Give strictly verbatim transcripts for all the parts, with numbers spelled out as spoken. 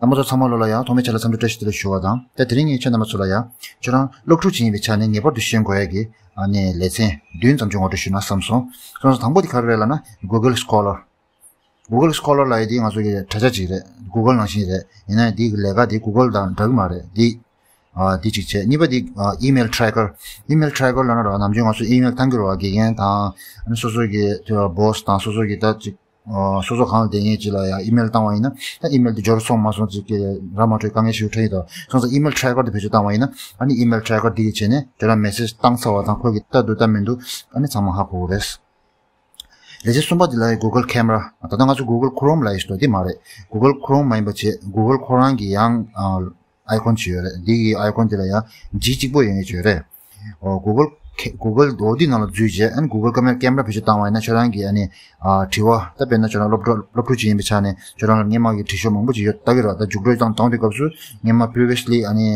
རྣམ་པ་ཚོ་ཚང་མ་ལོ་ལ་ཡང་ཐོག་མའི་ཆ་ལ་འཚམས་འདྲི་བཀྲ་ཤིས་བདེ་ལེགས་ཞུ་བ་དང་། ད་དེ་རིང་ངས་ཁྱེད་རྣམ་པ་ཚོ་ལ་ཡང་ཁྱོད་རང་སློབ་ཕྲུག་ཅིག་ཡིན་པའི་ཆ་ནས་ངེས་པར་དུ་ཤེས་དགོས་ཡ་གི་ཨ་ནི་ལེ་ཚན་བདུན་ཙམ་ཅིག་ངོ་སྤྲོད་ཞུས་ན་བསམ་སོང་། སོང་ཙང་དང་པོ་དེ་ག་རེ་རེད་ལབ་ན། Google Scholar། Google Scholar ལབ་ཡ་དེ་ང་ཚོ་གི་དྲ་རྒྱ་ཅིག་རེད། Google ནང་བཞིན་རེད། ཡིན་ན་ཡང་དེའི་ལས་ཀ་དེ་Google དང་འདྲ་གི་མ་རེད། དེ་ཨ་དེ་གཅིག་བྱས། གཉིས་པ་དེ་ཨ་Email Tracker། Email Tracker ལབ་ན་ར་ནམ་རྒྱུན་ང་ཚོ་email བཏང་གི་རེད་བ། དགེ་རྒན་དང་ཨ་ནི་སོ་སོ་གི་དེ་བ་boss དང་སོ་སོ་གི་ད་ཅིག་ཨ་སོ་སོ་གང་ལ་བསྡད་མཁན་ཅིག་ལ་ཡང་email བཏང་བ་ཡིན་ན། ད་email དེ་འབྱོར་སོང་མ་སོང་ཅིག་གི་ར་མ་འཕྲོད་དཀའ་ངལ་ཞིག་འཕྲད་ཡོད་དོ། སོང་ཙང་Email Tracker དེ་བེད་སྤྱོད་བཏང་བ་ཡིན་ན། ཨ་ནི་Email Tracker དེ་གི་བྱས་ནས་ཁྱོད་རང་message བཏང་ཚར་བ་དང་ཁོ་གི་ལྟ་འདུག་ལྟ་མི་འདུག་ཨ་ནི་ཚང་མ་ཧ་གོ་གི་རེད། ལེ་ཚན་གསུམ་པ་དེ་ལ་Google Camera། ད་ལྟ་ང་ཚོ་Google Chrome ལབ་ཡོད་དོ། དེ་མ་རེད། Google Chrome མ་ཡིན་པ་བྱས། Google ཁོ་རང་གི་ཡང་ཨ་icon ཅིག་ཡོད་རེད། འདི་གི་icon དེ་ལ་ཡང་ཇི་གཅིག་པོ་ཡོད་མཁན་ཅིག་ཡོད་རེད། ཨོ་Google Google འོ་འདི་ནང་ལ་འཛུལ་རྗེས་ཨ་ནི་Google Camera Camera བེད་སྤྱོད་བཏང་བ་ཡིན་ན་ཁྱོད་རང་གི་ཨ་ནི་ཨ་དྲི་བ། ད་དཔེར་ན་ཁྱོད་རང་སློབ་གྲོགས་སློབ་ཕྲུག་ཅིག་ཡིན་པའི་ཆ་ནས་ཁྱོད་རང་ལ་སྔོན་མ་གི་དྲི་ཤོག་མང་པོ་ཅིག་ཡོད་ལྟ་གི་རེད་བ། ད་རྒྱུགས་སྤྲོད་བཏང་བཏང་དུས་སྐབས་སུ་སྔོན་མ་previously ཨ་ནི་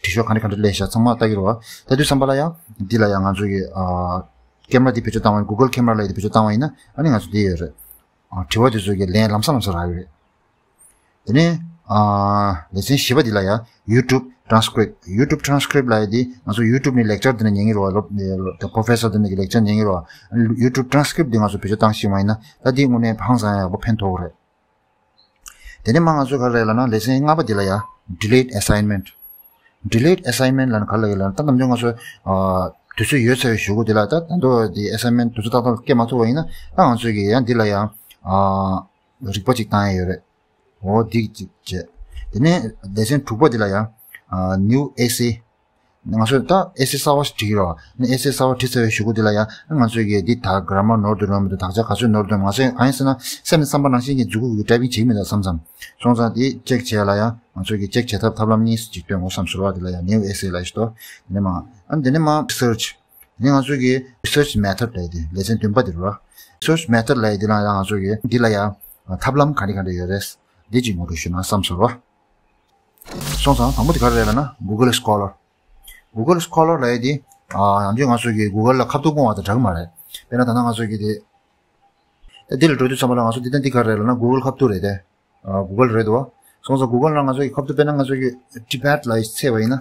དྲི་ཤོག་ག་འདྲ་ག་འདྲ་སླེབས་ཤག་ཚང་མ་ལྟ་གི་རེད་བ། ད་དུས་ཙམ་པ་ལ་ཡང་འདི་ལ་ཡང་ང་ཚོ་གི་ཨ་Camera འདི་བེད་སྤྱོད་བཏང་བ་ཡིན། Google Camera ལབ་ཡ་འདི་བེད་སྤྱོད་བཏང་བ་ཡིན་ན་ཨ་ནི་ང་ཚོ་འདི་ཡོད་རེད། ཨ་དྲི་བ་དེ་ཚོ་གི་ལན་ལམ་སང་ལམ་སང་རག་གི་རེད། དེ་ནས་ཨ་ལེ་ཚན་བཞི་པ་འདི་ལ་ཡང་YouTube Transcript། YouTube Transcript ལབ་ཡ་འདི་ང་ཚོ་YouTube ནས་lecture འདི་ནས་ཉན་གི་རེད་བ། སློབ་ད་professor འདི་ནས་ཀྱི་lecture ཉན་གི་རེད་བ། YouTube Transcript འདི་ང་ཚོ་བེད་སྤྱོད་བཏང་ཤེས་པ་ཡིན་ན་ད་འདི་དངོས་གནས་ཧང་སང་ཡག་པོ་ཕན་ཐོགས་རེད། དེ་ནས་མ་ང་ཚོ་ག་རེ་ལབ་ན། ལེ་ཚན་ལྔ་པ་འདི་ལ་ཡ་Delete Assignment། Delete Assignment ལབ་ན་ག་རེ་ལབ་ཡོད་ལབ་ན། ད་ནམ་རྒྱུན་ང་ཚོ་ཨ་དུས་ཚོད་ཡོལ་ཚར་བའི་གཞུག་གུ་འདི་ལ་ད་ད་དུང་འདི་assignment དུས་ཚོད་ཏག་ཏག་སྐྱེལ་མ་ཐུབ་པ་ཡིན་ན་ད་ང་ཚོ་གི་ཡང་འདི་ལ་ཡང་ཨ་རིག་པ་ཅིག་བཏང་ཡ་ཡོད་རེད། འོ་འདི་ཅིག་བྱས། དེ་ནས་ལེ་ཚན་དྲུག་པ་འདི་ལ་ཡང་ཨ་New Essay། ང་ཚོས་ད་essay གསར་པ་ཞིག་བྲིས་ཀྱི་རེད་བ། ཨ་ནི་essay གསར་པ་བྲིས་ཚར་བའི་གཞུག་གུ་འདི་ལ་ཡང་ང་ཚོས་ཀྱིས་འདི་ད་grammar ནོར་འདུག་ནོར་མི་འདུག་དག་ཆ་ག་ཚོད་ནོར་འདུག་ང་ཚོས་གང་ཡིན་ཟེར་ན་སེམས་ནས་བསམ་པ་ནང་བཞིན་གྱི་མཛུབ་གུ་གི་typing བྱེད་ཀྱི་མི་འདུག་བསམ་བསམ། སོང་ཙང་འདི་check བྱས་ལ་ཡང་ང་ཚོས་ཀྱིས་check བྱེད་ཐབས་ཐབས་ལམ་གཉིས་ཅིག་སྟོན་དགོས་བསམ་སོང་བ། འདི་ལ་ཡང་new essay ལབ་ཞིག་འདུག་དེ་ནས་མ་ཨ་ནི་དེ་ནས་མ་research། དེ་ནས་ང་ཚོས་ཀྱིས་research method ལབ་དེ་ལེ་ཚན་བདུན་པ་འདི་རེད་བ། research method ལབ་དེ་ལ་ཡང་ང་ཚོས་ཀྱིས་འདི་ལ་ཡང་ཐབས་ལམ་ག་རེ་ག་རེ་ཡོད་རེད། འདི་ཅིག་ངོ་སྤྲོད་ཞུས་ན་བསམ་སོང་བ། སོང་ཙང་དང་པོ་དེ་ག་རེ་རེད་ལབ་ན་Google Scholar། Google Scholar ལབ་ཡ་དེ་ཨ་ནམ་རྒྱུན་ང་ཚོ་གི་Google ལ་ཁ་ཐུག་སྔོན་མ་དང་འདྲ་གི་མ་རེད། དཔེར་ན་ད་ལྟ་ང་ཚོ་གི་དེ་ད་འདི་ལ་འགྲོ་དུས་ཙམ་པ་ལ་ང་ཚོ་འདི་ད་འདི་ག་རེ་རེད་ལབ་ན་Google ཁ་ཐུག་རེད་དེ། ཨ་Google རེད་འདུག་བ། སོང་ཙང་Google ལ་ང་ཚོ་གི་ཁ་ཐུག་དཔེར་ན་ང་ཚོ་གི་Tibet ལབ་ཡ་ཅིག་བཙལ་བ་ཡིན་ན།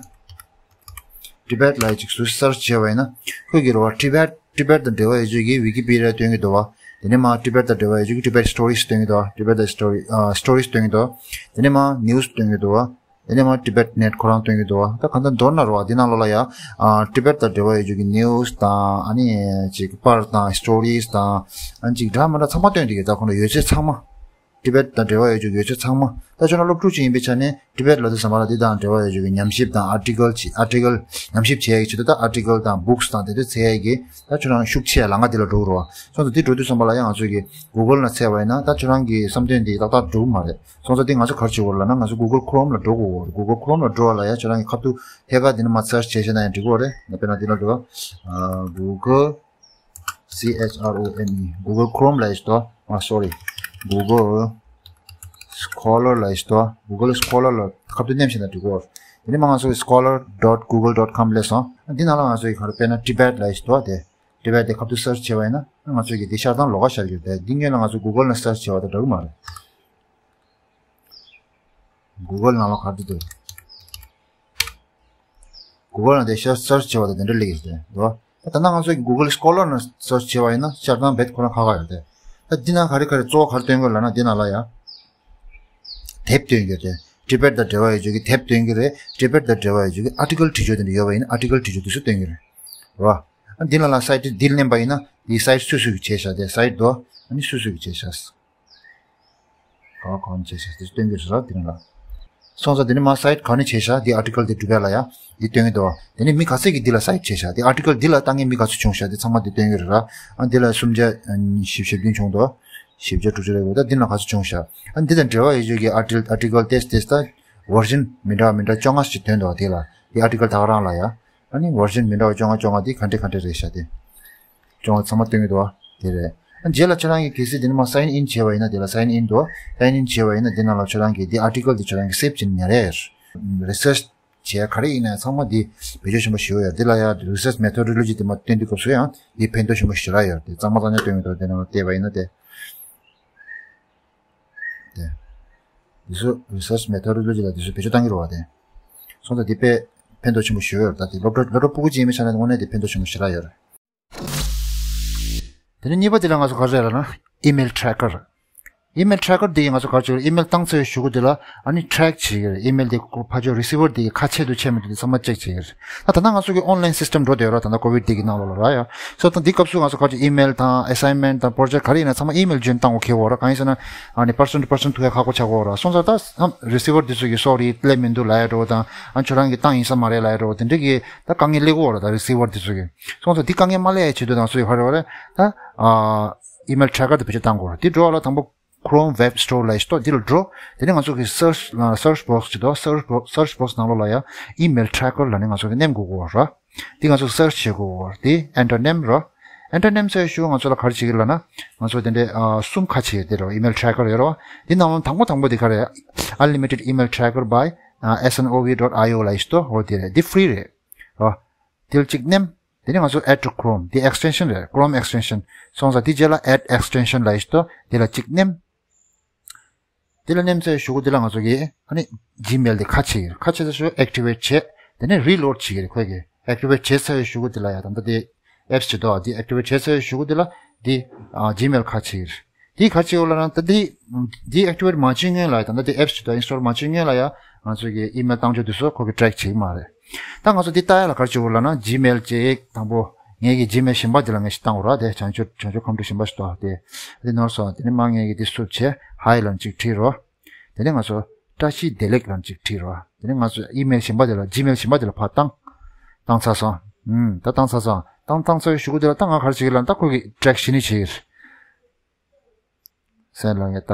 Tibet ལབ་ཡ་ཅིག་སུ་search བྱས་པ་ཡིན་ན། ཁོས་གི་རེད་བ། Tibet Tibet དང་འབྲེལ་བ་ཡོད་ཅོག་གི་Wikipedia སྟོན་གི་འདུག་བ། དེ་ནས་མ་Tibet དང་འབྲེལ་བ་ཡོད་ཅོག་གི་Tibet Stories སྟོན་གི་འདུག་བ། Tibet story ཨ་stories སྟོན་གི་འདུག་དེ་ནས་མ་news སྟོན་གི་འདུག་བ། དེ་ནས་མ་Tibet Net ཁོ་རང་སྟོན་གི་འདུག་བ། ད་གང་ལྟར་མདོར་ན་རེད་བ། འདི་ནང་ལོགས་ལ་ཡ་ཨ་Tibet དང་འབྲེལ་བ་ཡོད་ཅོག་གི་news དང་ཨ་ནི་ཅིག་པར་དང་stories དང་ཨ་ནི་ཅིག་འདྲ་མི་འདྲ་ཚང་མ་སྟོན་གི་འདུག་ད་ཁོ་ན་ཡོད་ཚད་ཚང་མ། Tibet དང་འབྲེལ་བ་ཡོད་ཅོག་ཡོད་ཚད་ཚང་མ། ད་ཁྱོད་རང་སློབ་ཕྲུག་ཅིག་ཡིན་པའི་ཆ་ནས་Tibet ལབ་དུས་ཙམ་པ་ལ་འདི་དང་འབྲེལ་བ་ཡོད་ཅོག་གི་ཉམས་ཞིབ་དང་article ཅིག article ཉམས་ཞིབ་བྱེད་ཡ་གི་ཆེད་དུ་ད་article དང་books དང་དེ་ཚོ་བཙལ་ཡ་གི་ད་ཁྱོད་རང་ཤུགས་ཆེ་ལམ་ཁ་འདི་ལ་འགྲོ་གི་རེད་བ། སོང་ཙང་འདི་འགྲོ་དུས་ཙམ་པ་ལ་ཡང་ང་ཚོས་ཀྱི་Google ནང་བཙལ་བ་ཡིན་ན་ད་ཁྱོད་རང་གི་བསམ་དོན་འདི་ཏག་ཏག་འགྲོ་གི་མ་རེད། སོང་ཙང་འདི་ང་ཚོ་ག་རེ་བྱེད་དགོས་རེད་ལབ་ན་ང་ཚོ་Google Chrome ལ་འགྲོ་དགོས་རེད། Google Chrome ལ་འགྲོ་བ་ལ་ཡང་ཁྱོད་རང་གི་ཁ་ཐུག་ཐད་ཀར་འདི་ནས་མར་search བྱས་བྱས་ན་ཡང་འགྲིག་གི་རེད། དཔེར་ན་འདི་ལ་འགྲོ། ཨ་Google C H R O M E Google Chrome ལབ་ཡ་ཞིག་འདུག་ཨ་sorry Google Scholar ལབ་ཡ་ཞིག་འདུག Google Scholar ལ་ཁ་ཐུག་མནན་བྱས་ན་འགྲིག་གོ། དེ་ནས་མ་ང་ཚོ་scholar dot google dot com སླེབས་སོང་། འདི་ནང་ལ་ང་ཚོ་གི་ག་རེ་དཔེར་ན་Tibet ལབ་ཡ་ཞིག་འདུག་དེ་Tibet དེ་ཁ་ཐུག་search བྱས་པ་ཡིན་ན་ང་ཚོ་གི་འདི་ཤར་སྟངས་ལོགས་ཀ་ཤར་གྱི་རེད། དེ་འདི་སྔོན་ལ་ང་ཚོ་Google ནང་search བྱས་པ་དང་འདྲ་གི་མ་རེད། Google ནང་ལ་ག་རེ་འདུག Google ནང་དེ་ཤར་search བྱས་པ་དང་དེ་འདྲ་སླེབས་ཡོད་རེད་དོ། ད་ལྟ་ང་ཚོ་གི་Google Scholar ནང་search བྱས་པ་ཡིན་ན་ཤར་སྟངས་རྦད་ཁོ་རང་ཁག་ཁག་ཡོད་རེད། ད་འདི་ནང་ག་རེ་ག་རེ་གཙོ་བོ་ག་རེ་སྟོན་གི་ཡོད་ལབ་ན་འདི་ནང་ལ་ཡ་དེབ་སྟོན་གི་ཡོད་རེད། Tibet དང་འབྲེལ་བ་ཡོད་ཅོག་གི་དེབ་སྟོན་གི་རེད། Tibet དང་འབྲེལ་བ་ཡོད་ཅོག་གི་article བྲིས་ཆོག་དེ་འདྲ་ཡོད་པ་ཡིན་ན་article བྲིས་ཆོག་དེ་ཚོ་སྟོན་གི་རེད། རེད་བ། ཨ་འདི་ནང་ལ་site འདི་ལེན་པ་ཡིན་ན་འདི་site སུ་སུ་གི་བྱས་བཞག་དེ་site དོ། ཨ་ནི་སུ་སུ་གི་བྱས་བཞག་ག་གང་བྱས་ཤག་དེ་སྟོན་གྱི་རེད་དེ་ནི་ལ། སོང་ཙང་དེ་ནི་མ་site ག་ནས་བྱས་ཤག་དེ་article དེ་སྒྲུབ་ཡ་ལ་ཡ་འདི་སྟོན་གྱི་འདུག་དེ་ནི་མི་ག་ཚད་ཀྱིས་འདི་ལ་site བྱས་ཤག་དེ་article འདི་ལ་ལྟ་མཁན་མི་ག་ཚོད་བྱུང་ཤག་དེ་ཚང་མ་དེ་སྟོན་གྱི་རེད་ར། ཨ་འདི་ལ་སུམ་བརྒྱ་བཞི་བཅུ་ཞེ་བདུན་བྱུང་འདུག་བཞི་བརྒྱ་དྲུག་ཅུ་རེ་དགུ། ད་འདི་ལ་ག་ཚོད་བྱུང་ཤག་ཨ་འདི་དང་འབྲེལ་བ་ཡོད་ཅོག་གི་article article དེ་དེ་ད་version མི་འདྲ་མི་འདྲ་བཅོ་ལྔ་ཞིག་ཐོན་འདུག་དེ་ལ་དེ་article ད་ག་རང་ལ་ཡ། ཨ་ནི་version མི་འདྲ་བ་བཅོ་ལྔ་བཅོ་ལྔ་དེ་ག་འདྲ་ག་འདྲ་རེད་ཤག་དེ། བཅོ་ལྔ་ཚང་མ་སྟོན་གྱི་འདུག་བ། དེ་རེད། ཨ་རྗེས་ལ་ཁྱེད་རང་གིས་གལ་སྲིད་དེ་ནི་མ་sign in བྱས་པ་ཡིན་ན་དེ་ལ་sign in འདུག sign in བྱས་པ་ཡིན་ན་དེ་ནང་ལ་ཁྱེད་རང་གིས་དེ་article དེ་ཁྱེད་རང་གིས་save བྱས་ནས་ཉར་ཡ་ཡོད། research བྱས་ག་རེ་ཡིན་ན་ཚང་མ་དེ་བེད་སྤྱོད་ཆེན་པོ་ཞིག་ཡོད་ཡ། དེ་ལ་ཡ་research methodology དེ་མ་སྟོན་དུས་སྐབས་སུ་ཡང་དེ་ཕན་ཐོགས་ཆེན་པོ་ཞེ་དྲག་ཡོད། དེ་གཙང་མ་གཙང་རྐྱང་སྟོན་གྱི་འདུག་དེ་ནང་ལ་བལྟས་པ་ཡིན་ན་དེ། དེ། འདི་ཚོ་research methodology ལ་འདི་ཚོ་བེད་སྤྱོད་གཏང་གི་རེད་བ། དེ་སོང་ཙང་འདི་དཔེ་ཕན་ཐོགས་ཆེན་པོ་ཞིག་ཡོད་རེད། ད་དེ་སློབ་གྲྭ་སློབ་གྲྭ་ཕྲུ་གུ་ཅིག་ཡིན་པའི་ཆ་ནས་དངོས་གནས་དེ་ཕན་ཐོགས་ཆེན་པོ་ཞེ་དྲག་ཡོད་རེད། དེ་ནས་གཉིས་པ་དེ་ལ་ང་ཚོ་ག་རེ་ལབ་ན་email tracker། email tracker དེ་ཡིས་ང་ཚོ་ག་རེ་བྱེད་ཀྱི་རེད། email བཏང་ཚར་བའི་གཞུག་གུ་དེ་ལ་ཨ་ནི་track བྱེད་ཀྱི་རེད། email དེ་ཁོ་ཕར་ཕྱོགས་receiver དེ་གི་ཁ་ཕྱེ་འདུག་ཕྱེ་མི་འདུག་དེ་ཚང་མ་check བྱེད་ཀྱི་རེད། ད་ད་ལྟ་ང་ཚོ་གི་online system འགྲོ་བསྡད་ཡོད་ར། ད་ལྟ་COVID དེ་གི་ནང་ལོགས་ལ་ར་ཡ། སོ་ད་འདི་སྐབས་སུ་ང་ཚོ་ག་རེ་email དང་assignment དང་project ག་རེ་ཡིན་ན་ཚང་མ་email བརྒྱུད་བཏང་དགོས་ཀྱི་ཡོད་ར། གང་ཡིན་ཟེར་ན་ཨ་ནི་person to person ཐུག་ཡ་ཁག་པོ་ཆགས་ཀྱི་ཡོད་ར། སོང་ཙང་ད་receiver དེ་ཚོ་གི་sorry སླེབས་མི་འདུག་ལབ་ཡ་འགྲོ་དང་ཨ་ཁྱོད་རང་གི་བཏང་ཡིན་ས་མ་རེད་ལབ་ཡ་འགྲོ་དེ་འདྲ་གི་ད་དཀའ་ངལ་སླེབས་ཀྱི་ཡོད་ར། ད་receiver དེ་ཚོ་གི། སོང་ཙང་འདི་དཀའ་ངལ་མ་སླེབས་ཡ་ཆེད་དུ་ང་ཚོ་ཡི་ག་རེ་བ་རེད། ད་ཨ་email tracker དེ་བེད་སྤྱོད་བཏང་དགོས་ར། འདི་འགྲོ་བ་ལ་དང་པོ་Chrome Web Store ལ་ཡི་ཤི་ཏོ་འདི་ལ་འགྲོ། དེ་ནས་ང་ཚོ་གི་search ལ་search box ཅིག་འདུག search box search box ནང་ལོགས་ལ་ཡ་email tracker ལབ་ནས་ང་ཚོ་གི་མནན་དགོས་ཀྱི་ཡོད་ར། འདི་ང་ཚོ་search བྱེད་དགོས་ཀྱི་ཡོད་ར། འདི་enter མནན་ར། enter མནན་ཚར་ཞུ་ང་ཚོ་ལ་ག་རེ་བྱེད་ཀྱི་ལབ་ན་ང་ཚོ་དེ་འདྲའི་ཨ་གསུམ་ཁ་ཕྱེ་དེ་ར། email tracker ཡོད་ར། འདི་ནང་ལོགས་དང་པོ་དང་པོ་དེ་ག་རེ། Unlimited email tracker by snov dot io ལབ་ཡི་ཤི་ཏོ། འོ་དེ་རེད། འདི་free རེད་ར། དེ་ལ་གཅིག་མནན། དེ་ནས་ང་ཚོ་add to Chrome འདི་extension རེད། Chrome extension། སོང་ཙང་དེ་རྗེས་ལ་add extension ལབ་ཡི་ཤི་ཏོ། དེ་ལ་གཅིག་མནན། དེ་ལ་མནན་ཚར་གཞུག་གུ་དེ་ལ་ང་ཚོ་གིས་ཨ་ནི་Gmail དེ་ཁ་ཕྱེ་གི་རེད། ཁ་ཕྱེ་ཚར་ཞུ་activate བྱས། དེ་ནས་reload བྱེད་ཀྱི་རེད། ཁོས་གི་activate བྱས་ཚར་གཞུག་གུ་དེ་ལ་ཡ་ད་ལྟ་དེ་apps ཅིག་འདུག་ཨ། དེ་activate བྱས་ཚར་གཞུག་གུ་དེ་ལ་དེ་ཨ་Gmail ཁ་ཕྱེ་གི་རེད། དེ་ག་ཅིག་ཡོད་ལབ་ན་ད་དེ་དེ་activate མ་བྱེད་སྔོན་ལ་ཡ་ད་ལྟ་དེ་apps ཅིག་ད་install མ་བྱེད་སྔོན་ལ་ཡ་ང་ཚོ་གི་email བཏང་ཕྱོགས་དེ་ཚོ་ཁོ་གི་track བྱེད་ཀྱི་མ་རེད། ད་ང་ཚོ་འདི་ལྟ་ཡ་ལ་ག་རེ་བྱེད་དགོས་ལབ་ན་Gmail གཅིག་དང་པོ་ངེད་ཀྱི་Gmail གཞན་པ་འདི་ལ་ངས་ཞིག་བཏང་དགོས་ར། དེ་བྱང་ཆུབ་བྱང་ཆུབ་ཁམས་སྤྲུལ་གཞན་པ་ཞིག་འདུག་ཨ། དེ་འདི་ནོར་སོང་། དེ་ནས་མ་ངེད་ཀྱི་འདི་སུབ་བྱས་hi ལབ་ཅིག་བྲིས་རོགས། དེ་ནས་ང་ཚོ་བཀྲ་ཤིས་བདེ་ལེགས་ལབ་ཅིག་བྲིས་རོགས། དེ་ནས་ང་ཚོ་email གཞན་པ་འདི་ལ་Gmail གཞན་པ་འདི་ལ་ཕར་བཏང་། བཏང་ཚར་སོང་། ཨུམ། ད་བཏང་ཚར་སོང་། བཏང་བཏང་ཚར་བའི་གཞུག་གུ་འདི་ལ་ད་ང་ག་རེ་བྱེད་ཀྱི་ལབ་ན་ད་ཁོ་གི་track བྱེད་ནི་བྱེད་ཀྱི་རེད། སེམས་ལ་ངས་ལྟ།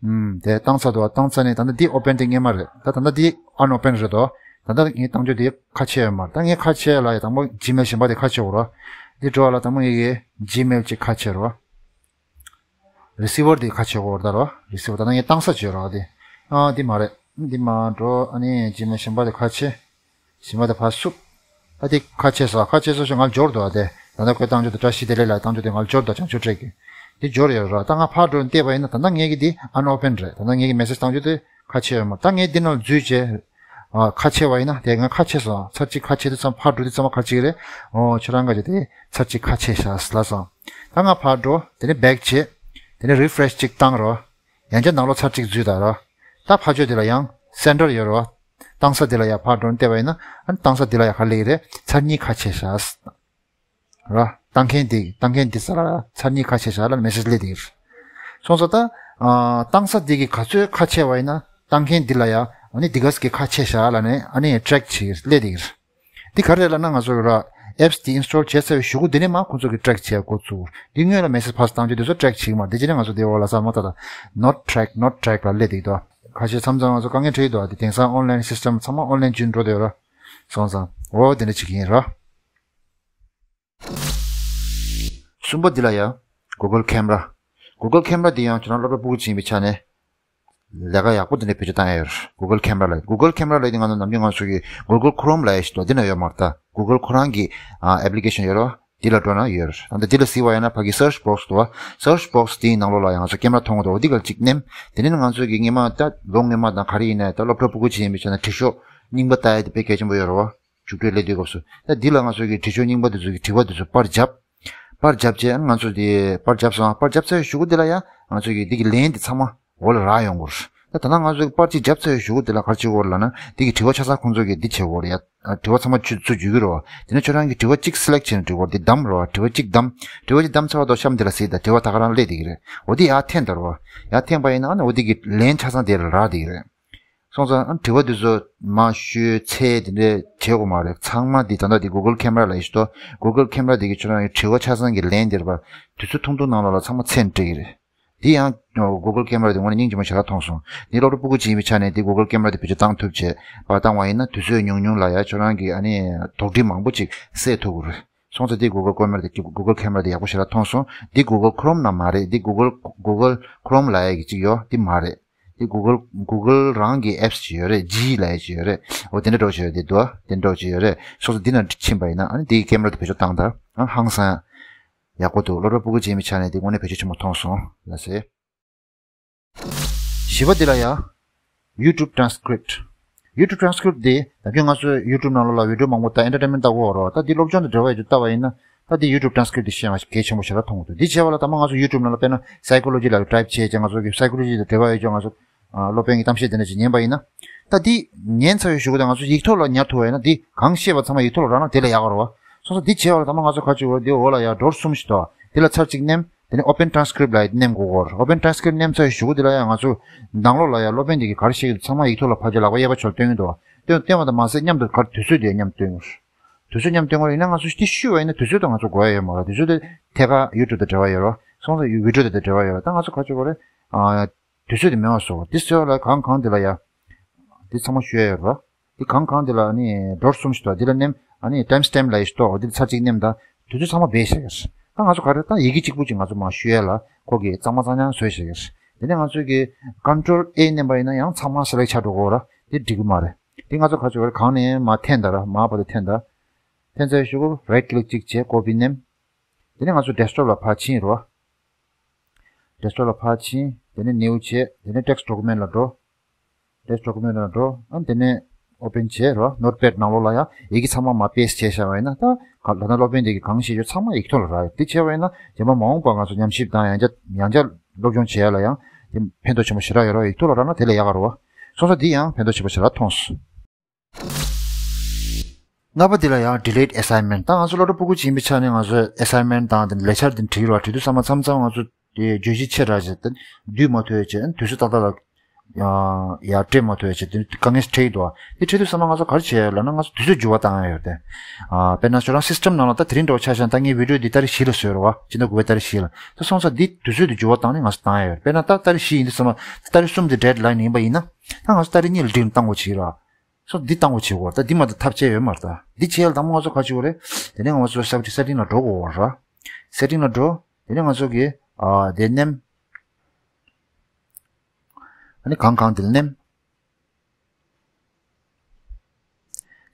ཨུམ། དེ་བཏང་ཚར་འདུག་བ། བཏང་ཚར་ནས་ད་ལྟ་འདི་open དེ་རྙེད་མ་རེད། ད་ད་ལྟ་འདི་unopen རེད་དོ། ད་ལྟ་ངས་བཏང་རྒྱུ་དེ་ཁ་ཕྱེ་ཡོད་མ་རེད། ད་ངས་ཁ་ཕྱེ་ལ་ཡ་དང་པོ་Gmail གཞན་པ་དེ་ཁ་ཕྱེ་འོ་ར། འདི་འགྲོ་བ་ལ་དང་པོ་ངས་ཀྱི་Gmail གཅིག་ཁ་ཕྱེ་རོ། receiver དེ་ཁ་ཕྱེ་འོ་ར། ད་རོ་receiver ད་ལྟ་ངས་བཏང་ས་བྱོས་རོ་དེ། ཨ་འདི་མ་རེད། འདི་མ་འགྲོ། ཨ་ནི་Gmail གཞན་པ་དེ་ཁ་ཕྱེ། གཞན་པ་དེ་ཕར་བསུབ། ད་དེ་ཁ་ཕྱེ་སོང་། ཁ་ཕྱེ་སོང་ཞེས་ང་ལ་འབྱོར་འདུག་ཨ། དེ་ད་ལྟ་ཁོས་བཏང་རྒྱུ་དེ་བཀྲ་ཤིས་བདེ་ལེགས་ལ་བཏང་རྒྱུ་དེ་ང་ལ་འབྱོར་འདུག་བྱང་ཆུབ་track གི། དེ་འབྱོར་ཡོད་ར། ད་ང་ཕར་འགྲོ་བལྟས་པ་ཡིན་ན་ད་ལྟ་ངས་ཀྱི་དེ་unopen རེད། ད་ལྟ་ངས་ཀྱི་message བཏང་རྒྱུ་དེ་ཁ་ཕྱེ་ཡོད་མ་རེད། ད་ངས་འདི་ནང་འཛུལ་བྱས་ཨ་ཁ་ཕྱེ་བ་ཡིན་ན་དེ་ང་ཁ་ཕྱེ་སོང་། ཚར་གཅིག་ཁ་ཕྱེ་དུས་ཙམ་ཕར་འགྲོ་དུས་ཙམ་པ་ག་རེ་བྱེད་ཀྱི་རེད། ཨོ་ཁྱོད་རང་ག་ཅིག་དེ་ཚར་གཅིག་ཁ་ཕྱེ་བཞག་ལབ་སོང་། ད་ང་ཕར་འགྲོ། དེ་ནས་back བྱེད། དེ་ནས་refresh གཅིག་བཏང་རོ། ཡང་བསྐྱར་ནང་ལོགས་ཚར་གཅིག་འཛུལ་ད་རོ། ད་ཕར་ཕྱོགས་དེ་ལ་ཡང་sender ཡོད་རོ། བཏང་ས་དེ་ལ་ཡང་ཕར་འགྲོ་བལྟས་པ་ཡིན་ན་ཨ་ནི་བཏང་ས་དེ་ལ་ཡང་ག་རེ་སླེབས་ཀྱི་རེད། ཚར་གཉིས་ཁ་ཕྱེ་བཞག་རོ། བཏང་མཁན་དེ་བཏང་མཁན་དེ་ས་ལ་ཚར་གཉིས་ཁ་ཕྱེ་བཞག་ལ་message སླེབས་བསྡད་ཀྱི་རེད། སོང་ཙང་ད་ཨ་བཏང་ས་དེ་གི་ག་ཚོད་ཁ་ཕྱེ་བ་ཡིན་ན་བཏང་མཁན་དེ་ལ་ཡང་ཨ་ནི་དེ་ག་ས་གི་ཁ་ཕྱེ་བཞག་ལབ་ནས་ཨ་ནི་track བྱེད་ཀྱི་རེད། སླེབས་བསྡད་ཀྱི་རེད། འདི་ག་རེ་རེད་ལབ་ན་ང་ཚོ་ར་apps དེ་install བྱས་ཚར་བའི་གཞུག་གུ་དེ་ནས་མར་ཁོང་ཚོ་གི་track བྱེད་འགོ་ཚུགས། འདི་སྔོན་ལ་message pass བཏང་རྒྱུ་དེ་ཚོ་track བྱེད་ཀྱི་མ་རེད། འདི་རྗེས་ནས་ང་ཚོ་དེ་འོག་ལ་ས་མ་ད་ད་not track not track ལ་སླེབས་བསྡད་འདུག་ཁ་ཤས་མཚམས་མཚམས་ང་ཚོ་དཀའ་ངལ་འཕྲད་ཀྱི་འདུག་འདི་དེང་སང་online system ཚང་མ་online བརྒྱུད་འགྲོ་བསྡད་ཡོད་ར། སོང་ཙང་འོ་དེ་འདྲ་བྱེད་ཀྱི་ཡིན་ར། གསུམ་པ་འདི་ལ་ཡ་Google Camera། Google Camera འདི་ཡང་ཁྱོད་རང་སློབ་གྲྭ་ཕྲུ་གུ་ཅིག་ཡིན་པའི་ཆ་ནས་ལས་ཀ་ཡག་པོ་འདི་འདྲ་བེད་སྤྱོད་བཏང་ཡ་ཡོད་རེད། Google Camera ལ། Google Camera ལ་འདི་ང་ཚོ་ནམ་རྒྱུན་ང་ཚོ་གི་Google Chrome ལབ་ཡ་ཞིག་འདུག་འདི་ན་ཡོད་མ་རེད། ད་Google ཁོ་རང་གི་ཨ་application ཡོད་རེད་བ། འདི་ལ་འགྲོ་ན་ཡོད་རེད། ད་ལྟ་འདི་ལ་གཟིགས་པ་ཡིན་ན་ཕ་གི་search box འདུག་བ། search box དེའི་ནང་ལོགས་ལ་ཡང་ང་ཚོ་camera མཐོང་གི་འདུག་འདི་ག་ལ་གཅིག་མནན། དེ་ནས་ང་ཚོ་གི་སྔོན་མ་ད་ལོ་སྔོན་མ་དང་ག་རེ་ཡིན་ན་ད་སློབ་གྲྭ་ཕྲུ་གུ་ཅིག་ཡིན་པའི་ཆ་ནས་དྲི་ཤོག་རྙིང་པ་ལྟ་ཡ་དེ་དཔེ་གལ་ཆེན་པོ་ཡོད་རེད་བ། རྒྱུགས་སྤྲོད་སླེབས་དུས་སྐབས་སུ། ད་འདི་ལ་ང་ཚོ་གི་དྲི་ཤོག་རྙིང་པ་དེ་ཚོ་གི་དྲི་བ་དེ་ཚོ་པར་བརྒྱབ། པར་བརྒྱབ་བྱས་ང་ཚོ་དེ་པར་བརྒྱབ་སོང་། པར་བརྒྱབ་ཚར་བའི་གཞུག་གུ་དེ་ལ་ཡང་ང་ཚོ་གི་འདི་གི་ལན་དེ་ཚང་མ་འོག་ལ་རག་ཡོང་གི་རེད། ད་ད་ནང་ང་ཚོ་གི་པར་གཅིག་བརྒྱབ་ཚར་བའི་གཞུག་གུ་དེ་ལ་ག་རེ་བྱེད་དགོས་རེད་ལབ་ན། འདི་གི་དྲི་བ་ཆ་ཚང་ཁོང་ཚོ་གི་འདི་བྱེད་དགོས་རེད་ཡ། དྲི་བ་ཚང་མ་ཚུར་ཚུར་བརྒྱུད་ཀྱི་རེད་བ། དེ་ནས་ཁྱོད་རང་གི་དྲི་བ་གཅིག་select བྱས་ནས་འབྲི་དགོས་རེད། འདི་བདམས་རེད་བ། དྲི་བ་གཅིག་བདམས། དྲི་བ་གཅིག་བདམས་ཚར་བ་དང་གཤམ་དེ་ལ་གཟིགས་དང་། དྲི་བ་ད་ག་རང་སླེབས་བསྡད་ཀྱི་རེད། འོ་འདི་ཡར་འཐེན་ད་རེད་བ། ཡར་འཐེན་པ་ཡིན་ན་ཨ་ནི་འོ་འདི་གི་ལན་ཆ་ཚང་དེ་ལ་རག་བསྡད་ཀྱི་རེད། སོང་ཙང་ཨ་དྲི་བ་འདི་ཚོ་མ་ཤོད་ཚད་དེ་འདྲས་བྱེད་དགོས་མ་རེད། ཚང་མ་འདི་ད་ལྟ་འདི་Google Camera ལ་ཡིན་ཤི་ཏོ། Google Camera འདི་གི་ཁྱོད་རང་གི་དྲི་བ་ཆ་ཚང་གི་ལན་འདིར་བ་དུས་ཚོད་ཐུང་ཐུང་ནང་ལོགས་ལ་ཚང་མ་ཚད་འགྲིག་གི་རེད། འདི་ཡང་Google Camera འདི་དངོས་གནས་སྙིང་རྗེ་མོ་ཞེ་དྲག་མཐོང་སོང་། འདི་སློབ་གྲྭ་ཕྲུ་གུ་ཅིག་ཡིན་པའི་ཆ་ནས་འདི་Google Camera འདི་བེད་སྤྱོད་བཏང་ཐུབ་བྱས་པ་བཏང་བ་ཡིན་ན་དུས་ཚོད་ཉུང་ཉུང་ལ་ཡ་ཁྱོད་རང་གི་ཨ་ནི་དོགས་འདྲི་མང་པོ་ཅིག་སེལ་ཐུབ་ཀྱི་རེད། སོང་ཙང་འདི་Google Camera འདི་Google Camera འདི་ཡག་པོ་ཞེ་དྲག་མཐོང་སོང་། འདི་Google Chrome ནང་མ་རེད། འདི་Google Google Chrome ལབ་ཡ་གི་ཅིག་ཡོད། འདི་མ་རེད། འདི་Google Google རང་གི་apps ཅིག་ཡོད་རེད། G ལབ་ཡ་ཅིག་ཡོད་རེད། འོ་དེ་འདྲ་འདྲ་བོ་ཅིག་ཡོད། འདི་འདུག་དེ་འདྲ་བོ་ཅིག་ཡོད་རེད། སོང་ཙང་འདི་ནང་ཕྱིན་པ་ཡིན་ན་ཨ་ནི་འདིའི་camera དེ་བེད་སྤྱོད་བཏང་དང་ཨ་ཧང་སང་ཡག་པོ་འདུག་སློབ་གྲྭ་ཕྲུ་གུ་ཅིག་ཡིན་པའི་ཆ་ནས་འདི་དངོས་གནས་བེད་སྤྱོད་ཆེན་པོ་མཐོང་སོང་། ལགས་སེ། བཞི་པ་འདི་ལ་ཡ། YouTube Transcript. YouTube Transcript དེ་ད་གིན་ང་ཚོས་YouTube ནང་ལོགས་ལ་video མང་པོ་ལྟ། entertainment ལྟ་གོ་རོགས། ད་འདི་སློབ་སྦྱོང་དང་འབྲེལ་བ་ཡོད་རྒྱུ་ལྟ་བ་ཡིན་ན། ད་འདི་YouTube Transcript དེ་ཤེས་ཡ་གལ་ཆེན་པོ་ཞེ་དྲག་མཐོང་གི་འདུག་འདི་བྱས་པ་ལ་ད་མ་ང་ཚོ་YouTube ནང་ལ་དཔེར་ན་psychology ལ་type བྱས་བྱས་ང་ཚོ་གི་psychology དང་འབྲེལ་བ་ཡོད་རྒྱུ་ང་ཚོ་ཨ་སློབ་དཔོན་གྱི་གཏམ་བཤད་དེ་འདྲ་ཅིག་ཉན་པ་ཡིན་ན། ད་འདི་ཉན་ཚར་བའི་གཞུག་གུ་དང་ང་ཚོ་ཡིག་ཐོག་ལ་ཉར་ཐུབ་པ་ཡིན་ན། འདི་གང་བཤད་པ་ཚང་མ་ཡིག་ཐོག་ལ་རག་ན་དེ་ལས་ཡག་ག་རེད་བ། སོང་ཙང་འདི་བྱས་པ་ལ་ད་མ་ང་ཚོ་ག་ཅིག་བ། འདི་འོག་ལ་ཡ་drawer གསུམ་ཞིག་འདུག་འདི་ལ་ཚར་གཅིག་མནན། དེ་ནས་open transcript ལ་མནན་དགོས་གོ། open transcript མནན་ཚར་བའི་གཞུག་གུ་འདི་ལ་ཡ་ང་ཚོ་ནང་ལོགས་ལ་ཡ་སློབ་དཔོན་འདི་གིས་ག་རེ་བཤད་ཀྱི་འདུག་ཚང་མ་ཡིག་ཐོག་ལ་ཕར་ཕྱོགས་ལག་པ་གཡས་པ་ཕྱོགས་ལ་སྟོན་གྱི་འདུག་སྟོན་སྟོན་པ་དང་མ་ཟད་མཉམ་དུ་ག་རེ་དུས་ཚོད་དེ་མཉམ་སྟོན་གྱི་རེད། དུས་ཚོད་མཉམ་སྟོན་གྱི་རེད། ཡིན་ན་ང་ཚོ་འདི་བཤུས་པ་ཡིན་ན་དུས་ཚོད་དང་ང་ཚོ་འགོར་ཡ་ཡོད་མ་རེད། དུས་ཚོད་དེ་ཐད་ཀར་YouTube དང་འབྲེལ་བ་ཡོད་རེད། སོང་ཙང་video དེ་དང་འབྲེལ་བ་ཡོད་རེད། ད་ང་ཚོ་ག་ཅིག་བ་རེད། ཨ། དུས་ཚོད་དེ་མེད་པ་བཟོ། འདི་བཟོས་ལ་གང་གང་འདི་ལ་ཡ། འདི་ཚང་མ་བཤུས་ཡ་ཡོད་རེད། འདི་གང་གང་འདི་ལ་ཨ་ནི་drawer གསུམ་ཞིག་འདུག་འདི་ལ་མནན། ཨ་ནི་time stamp ལབ་ཡས་ཞིག་འདུག་འདི་ལ་ཚར་གཅིག་མནན། ད་དུས་ཚོད་ཚང་མ་སྦས་བཞག་གི་རེད། ད་ང་ཚོ་ག་རེ་ད་ཡི་གེ་གཅིག་པུ་ཅིག་ང་ཚོ་མར་བཤུས་ཡ་ལ་ཁོ་གིས་གཙང་མ་གཙང་རྐྱང་བཟོས་བཞག་གི་རེད། དེ་ནས་ང་ཚོ་གིས་control A མནན་པ་ཡིན་ན་ཡང་ཚང་མ་select ཆགས་འགྲོ་གི་རེད། འདི་འགྲིག་གི་མ་རེད། འདི་ང་ཚོ་ག་ཅིག་བ་རེད། གང་ནས་མར་འཐེན་ད་ར། མར་བར་དུ་འཐེན་ད། འཐེན་ཚར་བའི་གཞུག་གུ་right click གཅིག་བྱས། copy མནན། དེ་ནས་ང་ཚོ་desktop ལ་ཕར་ཕྱིན་རོ། desktop ལ་ཕར་ཕྱིན། དེ་ནས་new བྱས། དེ་ནས་text document ལ་འགྲོ། text document ལ་འགྲོ། ཨ་དེ་ནས་open བྱས་རོ། notepad ནང་ལོགས་ལ་ཡང་ཡི་གེ་ཚང་མ་མར་paste བྱས་བཞག་པ་ཡིན་ན། ད་ག་ད་ལྟ་སློབ་དཔོན་དེ་གིས་གང་བཤད་ཡོད་ཚང་མ་ཡིག་ཐོག་ལ་རག་ཡོད། དེ་བྱས་པ་ཡིན་ན་རྗེས་མ་མ་འོངས་པར་ང་ཚོ་ཉམས་ཞིབ་དང་ཡང་བསྐྱར་ཡང་བསྐྱར་སློབ་སྦྱོང་བྱེད་ཡ་ལ་ཡང་དེ་ཕན་ཐོགས་ཆེན་པོ་ཞེ་དྲག་ཡོད་རོ། ཡིག་ཐོག་ལ་རག་ན་དེ་ལས་ཡག་ག་རོ། སོང་ཙང་འདི་ཡང་ཕན་ཐོགས་ཆེན་པོ་ཞེ་དྲག་མཐོང་སོང་། ལྔ་པ་འདི་ལ་ཡང་delete assignment། ད་ང་ཚོ་སློབ་གྲྭ་ཕྲུ་གུ་ཅིག་ཡིན་པའི་ཆ་ནས་ང་ཚོས་assignment དང་དེ་ལས་འཆར་འདི་བྲིས་རོགས། བྲིས་དུས་ཚང་མ་མཚམས་མཚམས་ང་ཚོ་དེ་བརྗོད་གཞི་ཆེ་དྲགས་བྱས་ཏེ་བསྡུས་མ་ཐུབ་ཡ་བྱས། དུས་ཚོད་ཏག་ཏག་ལ་ཡ་ཡ་སྤྲད་མ་ཐུབ་ཡ་བྱས་ཏེ་དཀའ་ངལ་འཕྲད་ཀྱི་འདུག་དེ་འཕྲད་དུས་ཚང་མ་ང་ཚོ་ག་རེ་བྱས་ཡོད་ལབ་ན། ང་ཚོ་དུས་ཚོད་འགྱུར་བ་བཏང་ཡ་ཡོད་དེ། ཨ་དཔེར་ན་ཁྱོད་རང་system ནང་ལ་ད་དེ་རིང་འདྲ་བོ་ཆ་བཞག་ན། ད་ངས་video འདི་ཏ་རིག་བཞི་ལ་བཟོས་རོགས། སྤྱི་ཟླ་དགུ་པའི་ཏ་རིག་བཞི་ལ། ད་སོང་ཙང་འདི་དུས་ཚོད་དེ་འགྱུར་བ་བཏང་ནས་ང་ཚོ་བཏང་ཡ་ཡོད། དཔེར་ན་ད་ཏ་རིག་བཞི་ཡིན་དུས་ཚང་མ་ད་ཏ་རིག་གསུམ་དེ་deadline ཡིན་པ་ཡིན་ན། ད་ང་ཚོ་ཏ་རིག་གཉིས་ལ་འགྲིག་ན་བཏང་དགོས་བྱེད་ར། སོ་འདི་བཏང་དགོས་བྱེད་དགོས། ད་འདི་མ་གཏོགས་ཐབས་ཅིག་ཡོད་མ་རེད། ད་འདི་བྱས་ལ་དང་པོ་ང་ཚོ་ག་བྱེད་དགོས་རེད། དེ་ནས་ང་ཚོ་safety setting ལ་འགྲོ་དགོས་ར། setting ལ་འགྲོ། དེ་ནས་ང་ཚོ་གི་ཨ་དེ་མནན། ཨ་ནི་གང་གང་དེ་ལ་མནན།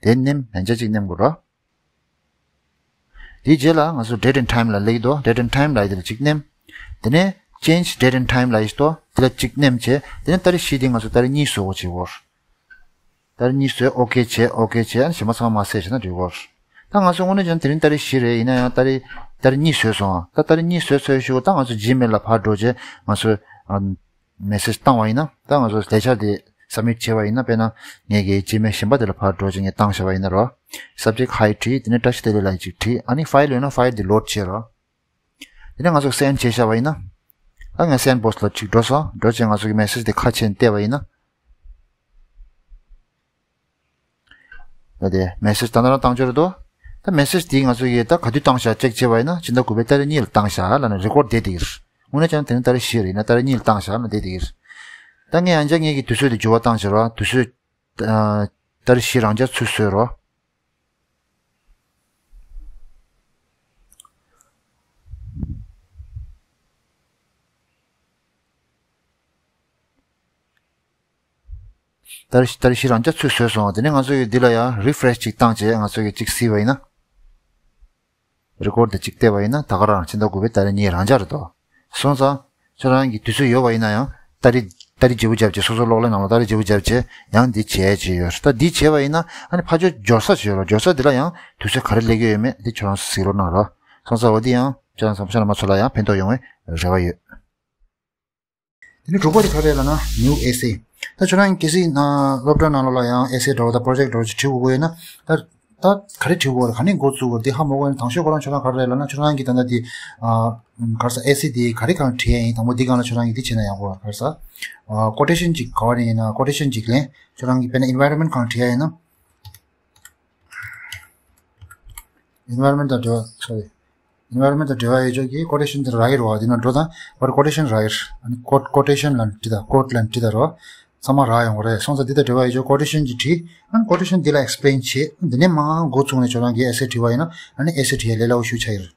དེ་མནན། ཡང་བསྐྱར་གཅིག་མནན་དགོས་ར། དེའི་རྗེས་ལ་ང་ཚོ date and time ལ་སླེབས་ཀྱི་འདུག date and time ལབ་ཡ་དེ་ལ་གཅིག་མནན། དེ་ནས་change date and time ལབ་ཡ་ཞིག་འདུག་དེ་ལ་གཅིག་མནན་བྱས། དེ་ནས་ཏ་རིག་བཞི་དེ་ང་ཚོ་ཏ་རིག་གཉིས་བཟོ་དགོས་བྱེད་དགོས། ཏ་རིག་གཉིས་བཟོས། okay བྱས། okay བྱས། ཨ་ནི་གཞན་པ་ཚང་མ་མར་བསད་བྱས་ན་འགྲིག་གོ། ད་ང་ཚོ་དངོས་གནས་བྱས་ན་དེ་རིང་ཏ་རིག་བཞི་རེད། ཡིན་ན་ཡང་ཏ་རིག་ཏ་རིག་གཉིས་བཟོས་སོང་། ད་ཏ་རིག་གཉིས་བཟོས་ཚར་བའི་གཞུག་གུ་ད་ང་ཚོ་Gmail ལ་ཕར་འགྲོ་བྱས་ང་ཚོ་ཨ་message བཏང་བ་ཡིན་ན། ད་ང་ཚོ་ལས་འཆར་དེ་submit བྱས་པ་ཡིན་ན། དཔེར་ན་ངས་ཀྱི་Gmail གཞན་པ་དེ་ལ་ཕར་འགྲོ་བྱས་ངས་བཏང་བཞག་པ་ཡིན་ན་རོ། subject hi བྲིས། དེ་ནས་བཀྲ་ཤིས་བདེ་ལེགས་ལབ་ཅིག་བྲིས། ཨ་ནི་file ཡོད་ན་file དེ་load བྱས་རོ། དེ་ནས་ང་ཚོ་send བྱས་བཞག་པ་ཡིན་ན། ད་ངས་send box ལ་ཅིག་འགྲོ་སོང་། འགྲོ་བྱས་ང་ཚོ་གི་message དེ་ཁ་ཕྱེ་ནས་བལྟས་པ་ཡིན་ན། ད་དེ་message ད་ནང་ལ་བཏང་ཆོག་རེད་དོ། ད་message དེ་ང་ཚོ་གིས་ད་ག་དུས་བཏང་བཞག་check བྱས་པ་ཡིན་ན། སྤྱི་ཟླ་དགུ་པའི་ཏ་རིག་གཉིས་ལ་བཏང་བཞག་ལབ་ནས་record བསྡད་བསྡད་ཀྱི་རེད། དངོས་གནས་བྱས་ན་དེ་རིང་ཏ་རིག་བཞི་རེད། ཡིན་ན་ཏ་རིག་གཉིས་ལ་བཏང་བཞག་ལབ་ནས་བསྡད་བསྡད་ཀྱི་རེད། ད་ངས་ཡང་བསྐྱར་ངེད་ཀྱི་དུས་ཚོད་དེ་འགྱུར་བ་བཏང་བྱས་རོ། དུས་ཚོད་ཨ་ཏ་རིག་བཞི་རང་འཇགས་ཚུར་བཟོས་རོ། ཏ་རིག་ཏ་རིག་བཞི་རང་འཇགས་ཚུར་བཟོས་སོང་། དེ་ནས་ང་ཚོ་གིས་འདི་ལ་ཡང་refresh ཅིག་བཏང་བྱས་ང་ཚོ་གིས་ཅིག་གཟིགས་པ་ཡིན་ན། record དེ་ཅིག་བལྟས་པ་ཡིན་ན་ད་ག་རང་སྤྱི་ཟླ་དགུ་པའི་ཏ་རིག་གཉིས་རང་འཇགས་རེད་དོ། སོང་ཙང་ཁྱོད་རང་གི་དུས་ཚོད་ཡོད་པ་ཡིན་ན་ཡང་ཏ་རིག་ཏ་རིག་བརྗེ་པོ་བརྒྱབ་བྱས། སོ་སོ་གློག་ཀླད་ནང་ལ་ཏ་རིག་བརྗེ་པོ་བརྒྱབ་བྱས་ཡང་འདི་བྱས་བྱས་ཡོད་རེད། ད་འདི་བྱས་པ་ཡིན་ན་ཨ་ནི་ཕར་ཕྱོགས་འབྱོར་ས་ཅིག་ཡོད་རེད། འབྱོར་ས་འདི་ལ་ཡང་དུས་ཚོད་ག་རེ་སླེབས་ཀྱི་ཡོད་མེད་འདི་ཁྱོད་རང་ཚོ་གཟིགས་རོགས་གནང་རོགས། སོང་ཙང་འོ་འདི་ཡང་ཁྱོད་རང་ཚོ་ཕྱག་ན་མ་ཚོ་ལ་ཡང་ཕན་ཐོགས་ཡོང་བའི་རེ་བ་ཡོད། དེ་ནས་དྲུག་པ་དེ་ག་རེ་ལབ་ན་new essay། ད་ཁྱོད་རང་གལ་སྲིད་ན་སློབ་གྲྭ་ནང་ལོགས་ལ་ཡང་essay འདྲ་བོ་དང་project འདྲ་བོ་ཅིག་བྲིས་དགོས་ཀྱི་ཡོད་ན། ད་ད་ག་རེ་བྲིས་དགོས་རེད། ག་ནས་འགོ་བཙུགས་དགོས་རེད། དེ་ཧ་མ་གོ་ཡ་ན་དང་ཤོས་ཁོ་རང་ཁྱོད་རང་ག་རེ་ལབ་ན། ཁྱོད་རང་གིས་ད་ལྟ་དེ་ཨ་ག་རེ་ཟེར་essay དེ་ག་རེ་སྒང་བྲིས་ཡ་ཡིན། དང་པོ་འདི་སྒང་ལ་ཁྱོད་རང་གིས་འདི་བྱས་ན་ཡག་པོ་རེད། ག་རེ་ཟེར་ཨ་quotation ཅིག་ག་བ་ནས་ཡིན་ན་quotation ཅིག་ལེན། ཁྱོད་རང་གིས་དཔེར་ན་environment སྒང་བྲིས་ཡ་ཡིན་ན། environment དང་འབྲེལ་བ། sorry། environment དང་འབྲེལ་བ་ཡོད་ཆོག་གི་quotation དེ་རག་གི་རེད་བ། དེ་ནང་འགྲོ་དང་པར་quotation རག་གི་རེད། ཨ་ནི་quote quotation ལབ་ནས་བྲིས་དང་quote ལབ་ནས་བྲིས་དང་རོ། ཚང་མ་རག་ཡོང་གི་རེད། སོང་ཙང་འདི་དང་འབྲེལ་བ་ཡོད་ཆོག quotation ཅིག་བྲིས། ཨ་ནི་quotation འདི་ལ་explain བྱེད། འདི་ནས་མར་འགོ་བཙུགས་ནས་ཁྱོད་རང་གིས་essay བྲིས་པ་ཡིན་ན་ཨ་ནི་essay བྲིས་ཡ་ལས་སླ་པོ་ཞེ་པོ་ཆགས་ཀྱི་རེད།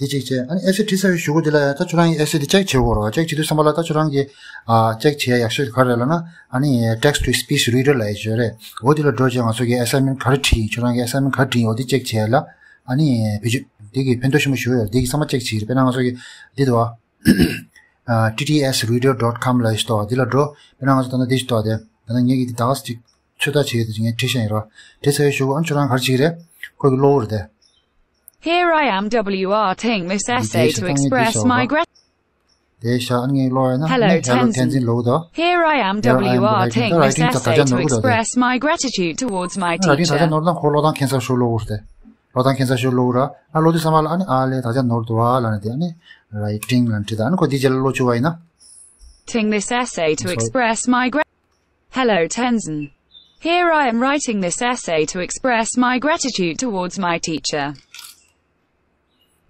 དེ་གཅིག་བྱས། ཨ་ནི་essay བྲིས་ཚར་བའི་གཞུག་གུ་དེ་ལ་ཡང་ད་ཁྱོད་རང་གིས་essay དེ་check བྱེད་དགོས་རེད་བ། check བྱེད་དུས་ཙམ་པ་ལ་ད་ཁྱོད་རང་གིས་ཨ་check བྱེད་ཡ་ཡག་ཤོས་དེ་ག་རེ་རེད་ལབ་ན། ཨ་ནི་text to speech reader ལབ་ཡ་ཅིག་ཡོད་རེད། འོ་དེ་ལ་འགྲོ་བྱས་ང་ཚོ་གིས་assignment ག་རེ་བྲིས་ཡིན། ཁྱོད་རང་གིས་assignment ག་རེ་བྲིས་ཡིན། འོ་དེ་check བྱེད་ཡ་ལ་ཨ་ནི་བེད་སྤྱོད་དེ་གིས་ཕན་ཐོགས་ཆེན་པོ་ཞིག་ཡོད་རེད། དེ་གིས་ཚང་མ་check བྱེད་ཀྱི་རེད། དཔེར་ན་ང་ཚོ་གིས་འདི་འདུག་བ། ཨ་ཏི་ཏི་ཨེས་རི་ཌར་ཌོཊ་ཀོམ་ལབ་ཡ་ཞིག་འདུག་བ། འདི་ལ་འགྲོ། དཔེར་ན་ང་ཚོ་ད་ལྟ་འདི་ཞིག་འདུག་བ། དེ་ ད་ནི་ངས་ཀྱི་འདི་ད་ག་ཅིག་ཚོད་ལྟ་བྱེད་ཀྱི་འདུག་ཅིག་ངས་བྲིས་ཤག་ཡིན་རོ། བྲིས་ཚར་བའི་གཞུག་གུ་ཨ་ནི་ཁྱོད་རང་ག་རེ་བྱེད་ཀྱི་རེད། ཁོ་གི་གློག་འོད་རེད་དེ། Here I am writing this essay to express my gra- དེ་ཤ་ཨ་ནི་ངའི་ཀློག་ཡ་ན། Hello, ཨ་ནི། Hello, Tenzin. Tenzin ལོག་དོ། Here I am Here I am writing this essay to express my gratitude towards my teacher. ད་ལྟ་ནོར་དང་ཁོ་ཀློག་དང་མཁན་ས་ཤོ་ཀློག་དེ། ཀློག་དང་མཁན་ས་ཤོ་ཀློག་ར། ཨ་ཀློག་དུས་ཙམ་པ་ལ་ཨ་ནི་ཨ་ལས་ད་ལྟ་ནོར་དུ་བ་ལ་ནི་དེ་ཨ་ནི་writing ལ་ནི་བྲིས་ད་ཨ་ནི་ཁོ་དེ་རྗེས་ལ་ཀློག་བཅུག་པ་ཡིན་ན། Writing this essay to express my gra- Hello, Tenzin. Here I am writing this essay to express my gratitude towards my teacher.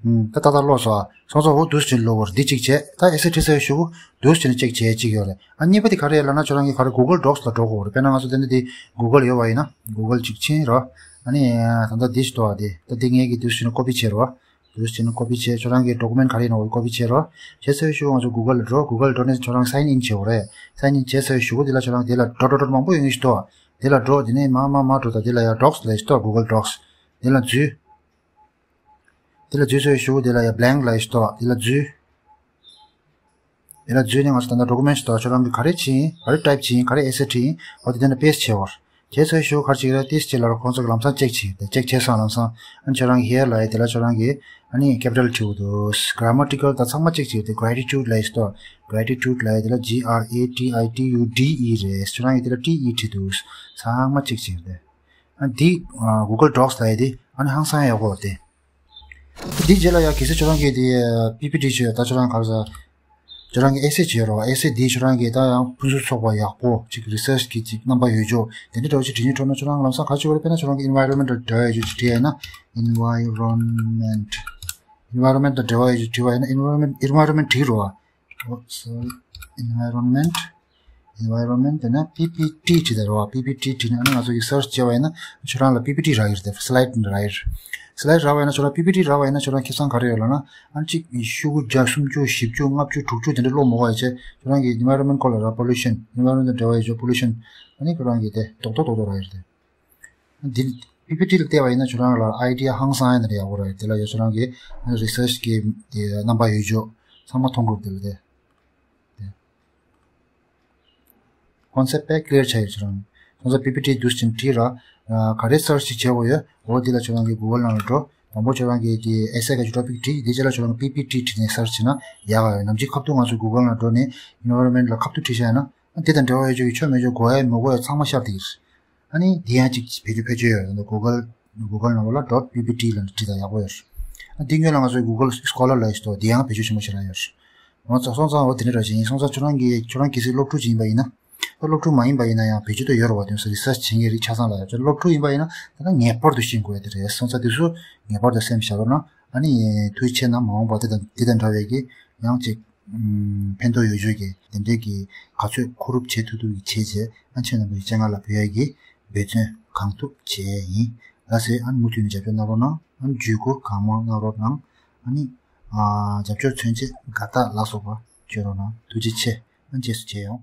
ད་ད་ད་ཀློག་སོ། སོང་ཙང་འོ་འདུག་སེ་བྱས་ཀློག་དགོས་རེད། འདི་གཅིག་བྱས། ད་ཨེ་སེ་བྲིས་ཚར་བའི་གཞུག་གུ་འདུག་སེ་བྱས་ནས་ཅེག་བྱས་ཅིག་ཡོད་རེད། ཨ་གཉིས་པ་དེ་ག་རེ་ཡིན་ལབ་ན་ཁྱོད་རང་གིས་ག་རེ་Google Docs ལ་འགྲོ་དགོས་རེད། དཔེར་ན་ང་ཚོ་དེ་འདྲ་དེ་Google ཡོད་པ་ཡིན་ན། Google ཅིག་ཕྱིན་རོགས། ཨ་ནི་ད་ལྟ་འདི་ཞིག་འདུག་ཨ། དེ་ད་འདི་ངས་ཀྱིས་འདུག་སེ་བྱས་ནས་ཀོ་པི་བྱས་རོགས། འདུག་སེ་བྱས་ནས་ཀོ་པི་བྱས། ཁྱོད་རང་གི་ཌོ་ཀུ་མེན་ག་རེ་ཡིན་ན་འོ་ཀོ་པི་བྱས་རོགས། བྱས་ཚར་བའི་གཞུག་གུ་ང་ཚོ་Google ལ་འགྲོ། Google འགྲོ་ནས་ཁྱོད་རང་sign in བྱེད་དགོས་རེད། Sign in བྱས་ཚར་བའི་གཞུག་གུ་དེ་ལ་ཁྱོད་རང་དེ་ལ་འགྲོ་འགྲོ་འགྲོ་མང་པོ་ཡོང་གི་ཞིག་འདུག་ཨ། དེ་ལ་འགྲོ། དེ་ནས་མར་མར་མར་འགྲོ། ད་དེ་ལ་ཡ་Docs ལབ་ཞིག་འདུག་ཨ། Google Docs དེ་ལ་འཛུལ། དེ་ལ་འཛུལ་ཚར་བའི་གཞུག་གུ་དེ་ལ་ཡ་blank ལབ་ཞིག་འདུག་ཨ། དེ་ལ་འཛུལ། དེ་ལ་འཛུལ་ནས་ང་ཚོ་ད་ལྟ་ཌོ་ཀུ་མེན་ཞིག་འདུག་ཨ། ཁྱོད་རང་གིས་ག་རེ་བྱས་ཡིན། ག་རེ་ཊའིབ་བྱས་ཡིན། ག་རེ་ཨེ་སེ་བྲིས་ཡིན། འོ་དེ་དེ་ནས་པེ་སི་ཊི་བྱེད་དགོས། བྱས་ཚར་བའི་གཞུག་གུ་ག་རེ་བྱེད་ཀྱི་རེད། ཏོག་ཙམ་ཅིག་ལ་ཁོང་ཚོ་གིས་ལམ་སང་ཅེག་བྱེད་ཀྱི་རེད། ཅེག་བྱས་སོང་། ལམ་སང་ཨ་ནི་ཁྱོད་རང་གི་here ལབ་ཡ་དེ་ལ་ཁྱོད་རང་གིས་ཨ་ནི་capital བྲིས་དགོས་འདུག Grammatical ད་ཚང་མ་ཅེག་བྱས་ཏེ་gratitude ལབ་ཡ་ཞིག་འདུག Gratitude ལབ་ཡ་དེ་ལ་G R A T I T U D E རེད། ཁྱོད་རང་གིས་དེ་ལ་T E བྲིས་འདུག་ཚང་མ་ཅེག་བྱས་ཏེ། ཨ་འདི་Google Docs ལབ་ཡ་དེ་ཨ་ནི་ཧང་སང་ཡག་པོ་རེད། འདི་རྗེས་ལ་ཡ་གལ་སྲིད་ཁྱོད་རང་གིས་དེ་པི་པི་ཊི་བྱས་ད་ཁྱོད་རང་ག་རེ་ཟ། ཁྱོད་རང་གིས་ཨེ་སེ་བྱས་རོགས། ཨེ་སེ་འདི་ཁྱོད་རང་གིས་ད་ཡང་ཕུན་སུམ་ཚོགས་པ་ཡག་པོ་ཅིག་རི་སར་ཆི་གི་ཅིག་རྣམ་པ་ཡོད་ཅོག་དེ་འདྲ་འདྲ་བོ་ཅིག་བྲིས་ནས་འགྲོ་ན་ཁྱོད་རང་ལམ་སང་ག་རེ་བྱེད་དགོས་རེད། དཔེར་ན་ཁྱོད་རང་གིས་environment ལ་འབྲེལ་བ་ཡོད་ཅོག་ཅིག་བྲིས་ཡ་ཡིན་ན། Environment environment ལ་འབྲེལ་བ་ཡོད་ཅོག་བྲིས་པ་ཡིན་ན་environment environment བྲིས་རོགས། Oh, sorry. Environment environment དེ་ན་པི་པི་ཊི་བྲིས་ད་རོགས། པི་པི་ཊི་བྲིས་ནས་ཨ་ནི་ང་ཚོ་གིས་སར་ཆི་བྱས་པ་ཡིན་ན་ཁྱོད་རང་ལ་པི་པི་ཊི་རག་གི་རེད། དེ་སི་ལའིཌ་རག་གི་རེད། སི་ལའིཌ་རག་པ་ཡིན་ན་ཁྱོད་རང་པི་པི་ཊི་རག་པ་ཡིན་ན་ཁྱོད་རང་ཁེ་བཟང་ག་རེ་ཡོད་ལབ་ན། ཨ་ནི་གཅིག་ཤོག་གུ་བརྒྱ་སུམ་ཅུ་བཞི་བཅུ་ལྔ་བཅུ་དྲུག་ཅུ་དེ་འདྲ་ཀློག་མི་དགོས་པ་བྱས། ཁྱོད་རང་གིས་environment སྐོར་ལ་ར་pollution environment དང་འབྲེལ་བ་ཡོད་ཅོག་pollution ཨ་ནི་ཁྱོད་རང་གིས་དེ་རྡོག་རྡོག་རྡོག་རྡོག་རག་གི་རེད། དེ་འདི་པི་པི་ཊི་ལ་བལྟས་པ་ཡིན་ན་ཁྱོད་རང་ལ་ཨའི་ཌི་ཡ་ཧང་སང་ཡ་ནི་རེད། ཡག་པོ་རེད། དེ་ལ་ཡ་ཁྱོད་རང་གི་རི་སར་ཆི་གི་དེ་རྣམ་པ་ཡོད་ཅོག་ཚང་མ་མཐོང་གི་རེད། དེ་ལ་དེ་དེ་ཀོན་སེབ་དཔེ་ཀླི་ཡར་ཆགས་ཡོད་ཁྱོད་རང་། སོང་ཙང་པི་པི་ཊི་འདུག་སེ་བྲིས་ར། ག་རེ་སར་ཆི་བྱེད་དགོས་ཡོད། འོ་འདི་ལ་ཁྱོད་རང་གི་གུ་གལ་ནང་ལ་འགྲོ། དང་པོ་ཁྱོད་རང་གི་དེ་ཨེ་སེ་ག་ཅིག་ཊོ་པིག་བྲིས། དེ་རྗེས་ལ་ཁྱོད་རང་གི་པི་པི་ཊི་བྲིས་ནས་སར་ཆི་བྱས་ན་ཡག་ག་ཡོད། ནམ་རྒྱུན་ཁ་ཐུག་ང་ཚོ་གུ་གལ་ནང་འགྲོ་ནས་environment ལ་ཁ་ཐུག་བྲིས་བཞག་ན་ཨ་དེ་དང་འབྲེལ་བ་ཡོད་ཅོག་གི་ཆོ་མེད་ཅོག་དགོས་ཡ་མི་དགོས་ཡ་ཚང་མ་ཤར་བསྡད་ཀྱི་རེད། ཨ་ནི་འདི་ཡང་ཅིག་བེད་སྤྱོད་ཕལ་ཆེར་ཡོད་རེད། གུ་གལ་གུ་གལ་ནང་ལོགས་ལ་dot P P T ལབ་ནས་བྲིས་དང་ཡག་པོ་ཡོད་རེད། ཨ་འདི་སྔོན་ལ་ང་ཚོའི་Google Scholar ལབ་ཡ་ཞིག་འདུག་འདི་ཡང་བེད་སྤྱོད་ཆེན་པོ་ཞེ་དྲག་ཡོད་རེད། ང་ཚོ་སོང་ཙང་འོ་དེ་འདྲ་འདྲ་ཞིག་ཡིན། སོང་ཙང་ཁྱོད་རང་གིས་ཁྱོད་རང་གལ་སྲིད་སློབ་ཕྲུག་ཅིག་ཡིན་པ་ཡིན་ན། ད་སློབ་ཕྲུག་མ་ཡིན་པ་ཡིན་ན་ཡང་བེད་སྤྱོད་དུ་ཡོད་རེད་བ། དེ་ཚོ་རི་སར་ཆི་བྱེད་མཁན་རིགས་ཆ་ཚང་ལ་ཡང་ཁྱོད་སློབ་ཕྲུག་ཡིན་པ་ཡིན་ན་ད་ལྟ་ངེས་པར་དུ་ཤེས་དགོས་ཡ་དེ་རེད། སོང་ཙང་དེ་ཚོ་ངེས་པར་དུ་སེམས་བཞག་རོགས་གནང་། ཨ་ནི་དུས་ཆེ་ན་མ་འོངས་པ་དེ་དང་དེ་དང་འདྲ་བའི་གི་ཡང་ཅིག་ཕན་ཐོགས་ཡོད་ཆོག་གི་དེ་འདྲའི་གི་ག་ཚོད་མཁོ་སྒྲུབ་བྱེད་ཐུབ་ཐུབ་ཀྱི་བྱས་བྱས། ཨ་ཁྱེད་རྣམ་པའི་སྤྱན་སྔ་ལ་ཕུལ་ཡ་གི་འབད་བརྩོན་གང་ཐུབ་བྱས་ཡིན། ལགས་སེ། ཨ་ནི་མུ་མཐུད་ནས་རྒྱབ་སྐྱོར་གནང་རོགས་གནང་། ཨ་ནི་བརྒྱུད་བསྐུར་གང་མང་གནང་རོགས་གནང་། ཨ་ནི་ཨ་རྒྱབ་སྐྱོར་མཚོན་ཆེད་དགའ་རྟགས་ལ་སོགས་པ་སྤྲོད་རོགས་གནང་། ཐུགས་རྗེ་ཆེ། ཨ་ནི་རྗེས་སུ་མཇལ་ཡོང་།